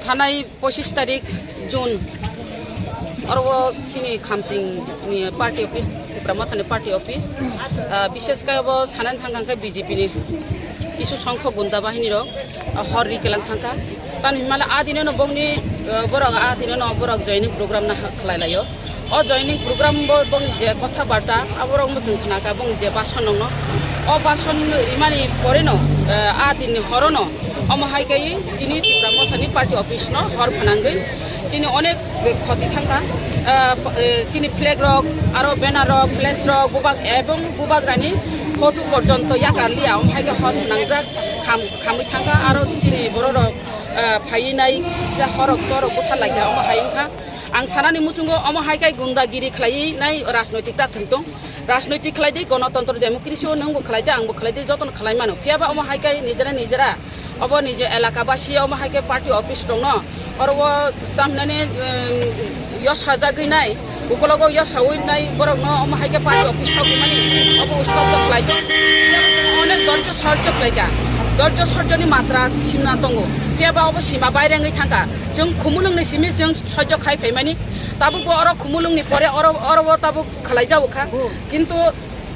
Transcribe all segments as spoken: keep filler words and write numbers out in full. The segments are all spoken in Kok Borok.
Thanai pochis tarik June, oro o chini Khamting ni party office, Tipra Mothani party office, ah, bishes khe abo sanani thang thang khe B J P ni kisu songkho gunda bahini rok, ah, hor ri kelang thang kha. Tani himala a dino no bongni, ah, borok a dino no borok joining program na khlai laio. O joining program bo bongni je kotha barta, aborok mo chwng khna kha bongni je bason nongno. O bason rimani pore no, eh, a dinni horo no, omo hai kai chini Tipra Mothani party office no hor phanangwi chini onek khoti thang kha. Eh, eh, chini flag rok, aro banner rok, flash rok, bubak ebong bubak rani photo porjonto yakar liya, omo hai khe hor phanangjak kham-, khamwi thang kha, aro chini borok rok, eh, phaiwi nai, horok torok buthar lai kha, omo hai wng kha. Ang sanani muchungo omo hai khe gundagiri khlaiwi nai rajnoitik ta thwng tong. Rajnoitik khlai di, gonotontro democracy o nwngbo khlai di, angbo khlai di, jotono khlai mano. Phiya ba omo hai khe nijera nijera obo nije elaka basi omo hai khe party office rokno oro o tamhinani, um, yosajagwi nai, ukologo yosawi nai borokno omo hai khe party office rok mani obo stop to khlai tong. Onek dorjo sorjo khlai kha. Dorjo sorjoni matra simna tongo. Phiya ba obo sima bairengwi thang kha. Chwng khumulwngni simi chwng sojok khai phaimani. Tabukbo oro khumulwngni pore oro, oro o tabuk khlai jago kha. Kintu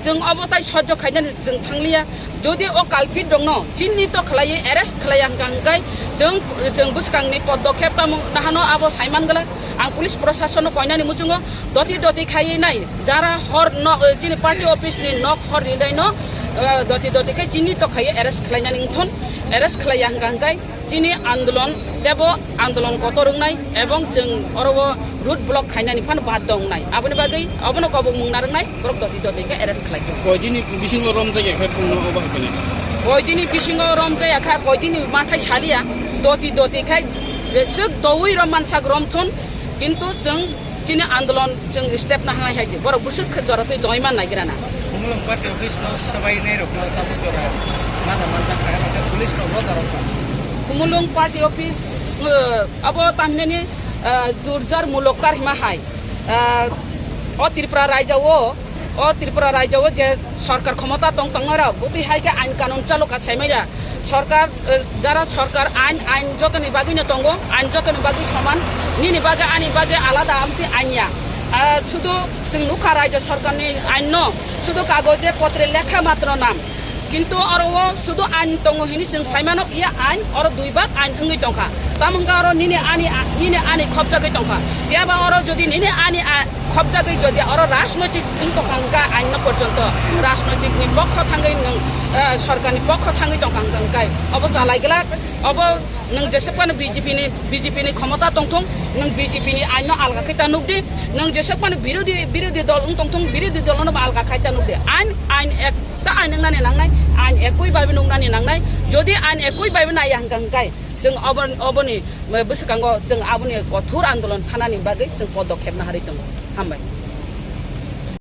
chwng obo tai sojok khainani chwng thangliya. Jodi o culprit rokno chinni to khlaiwi arrest khlaiya hwnkha hwnkhe chwng, chwng bwskangni podokkhep tamo nahano abo saiman glak. Ang police proshasonno koinani muchungo doti doti khaiwi nai jara hor no, chini party office ni nok hor rinai no, eh, doti doti khai chinni to khaiwi arrest khlainani wngthon. Arrest khlaiya hwnkha hwnkhe chini andolon tebo andolon kotor wngnai ebong chwng oro o road block khainani phano baddo wngnai. Aboni bagwi obono kobok mung narwknai borok doti doti khe arrest khlai kha. Koidini bisingo romjak ya khe phungno obo hai khe? Koidini bisingo romjak ya kha, koidini mathai saliya, doti doti khai jeswk doui rom mansak romthun, kintu chwng chini andolon chwng step nahanai hai se borok bwswk khe jora twi doi man naigrana. Khumulwng party office no swbai nai rok no tabuk jora mada manjak kha, police rok no jora kha. Khumulwng party office, eh, abo tamhinani, eh, jurjar mulokar hima hai, eh, o Tripura raijao, o Tripura raijao je sorkar khomota tong tongnai rok bwtwi hai khe ain kanun chalo kha saimaya. Sorkar, eh, jara sorkar ain, ain jotoni bagwi no tongo, ain jotoni bagwi soman, nini bagwi ani bagwi alada amtwi ain ya. Ah, sudu chwng nukha raijyo sorkarni ain no, sudu kagoje potre lekha matro nam. Kintu oro o sudu ain tongo hini chwng saimano, iya ain oro dui bak ain wngwi tongkha. Tamo wngkha oro nini ani, nini ani khopjagwi tongkha. Phiya ba oro jodi nini ani a-, khopjagwi jodi oro rajnoitik wng tongkha hwnkha ain no porjonto rajnoitik ni pokho thangwi nwng, eh, sorkar ni pokho thangwi tongkha hwnkha hwnkhe obo chalai glak. Obo nwng jeswk phano B J P ni, B J P ni khomota tongthung, nwng B J P ni ain no alga khai ta nukdi, nwng jeswk phano birodhi, birodhi dol wng tongthung, birodhi dol no alga khai ta nukdi. Ain, ain ek ta ain wngnani nangnai, ain ekui bai nuknani nangnai. Jodi ain ekui bai naiya hwnkha hwnkhe chwng obo, oboni bwskango chwng aboni kothor andolon thanani bagwi chwng podokhep naharwi tongo. Hambai.